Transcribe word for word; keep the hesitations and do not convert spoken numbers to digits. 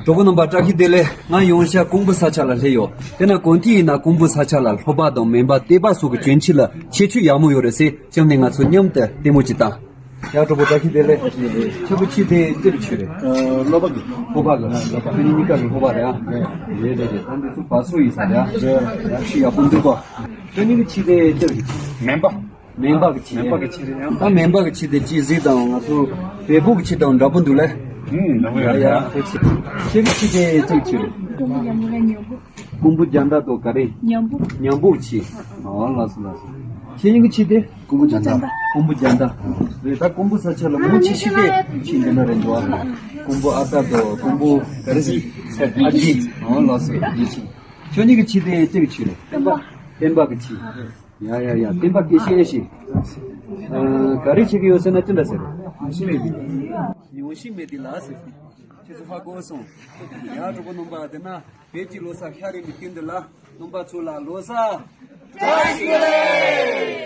གྲོགས་པོ་རྣམ་པ་བཀྲ་ཤིས་བདེ་ལེགས། ང་ཡོང་ཤག་ཀོང་པོ་ས་ཆ་ལ་སླེབས་ཡོད། དེ་ན་དགོན་སྡེ་ཡིན་ན་ཀོང་པོ་ས་ཆ་ལ་ལྷོ་པ་དང་མོན་པ་བལྟས་པ་སོགས་ཀྱི་བྱོན་ཕྱིར་ལ་ཁྱད་ཆོས་ཡག་མོ་ཡོད་རེད་ཟེར། བྱམས་ནས་ང་ཚོ་མཉམ་དུ་ལྟད་མོ་ཅིག་བཏང་། ཡ། གྲོགས་པོ་བཀྲ་ཤིས་བདེ་ལེགས། ཁྱོད་ཀྱི་ཆས་དེ་ཅི་ལ་ཆས་རེད། ཨ། ལྷོ་པ་གི། ལྷོ་པ་གི། ལྷོ་པ། ཁྱོད་གཉིས་ཀ་གི་ལྷོ་པ་རེད་ཨ། རེད་རེད་རེད། ད་འདི་ཚོ་བ་སོ་ཡིན་ས་རེད་ཨ། རེད། ཡ། ཤི་ཡག་པོ་འདུག་གོ། ཁྱོད་གཉིས་ཀྱི་ཆས་དེ་ཅི་རེད། མོན་པ། མོན་པ་གི་ཆས། མོན་པ་གི་ཆས་རེད་ཨ། ད་མོན་པ་གི་ཆས་དེ་ཅི་གཟིགས་དང་། ང་ཚོ་བལ་པོ་གི་ཆས་དང་འདྲ་པོ་འདུག་ལེ། ཨུམ། འདྲ་པོ་ཡོད་རེད་ཨ། ཡ་ཡ། ཁྱོད་ཀྱི་ཆས་དེ་ཅི་ཆས་རེད། ཀོང་པོ་རྒྱ་མདའ་དང་ག་རེ། ཉམས་པོ། ཉམས་པོ་གི་ཆས། ཨོ། ལགས་སོ་ལགས་སོ། ཁྱེད་གཉིས་ཀྱི་ཆས་དེ། ཀོང་པོ་རྒྱ་མདའ། ཀོང་པོ་རྒྱ་མདའ། རེད། ད་ཀོང་པོ་ས་ཆ་ལ་མོ་ཆེ་ཤོས་དེ་ཆས་འདི་ན་རེད་འདུག་ཨ། ཀོང་པོ་ཨ་སྟག་དང་ཀོང་པོ་ག་རེ་ཟེར། ཨ་ཅེ། ཨོ། ལགས་སོ། འདི་ཆས། ཁྱོད་གཉིས་ཀྱི་ཆས་དེ་ཅི་གི་ཆས་རེད། བསྟན་པ། བསྟན་པ་གི་ཆས། ཡ་ཡ་ཡ། བསྟན་པ་སྐད་ཤེས་ཤིག། ཨ། ག་རེ་བྱེད་ཀྱི་ཡོད་ཟེར་ན་ཅི་འདྲ་ཟེར། ཉམས་ཞིབ་མེད་དེ། ཉམས་ཞིབ་མེད་དེ་ལ་ཟེར། ཁྱེད་ཚོ་ཧ་གོ་སོང་། ཡ། གྲོགས་པོ་རྣམ་པ། དེ་ན་བོད་ཀྱི་ལོ་གསར་ཤར་རིམ་གྱི་སྟེང་དུ་ལ། རྣམ་པ་ཚོ་ལ་ལོ་གསར་བཀྲ་ཤིས་བདེ་ལེགས།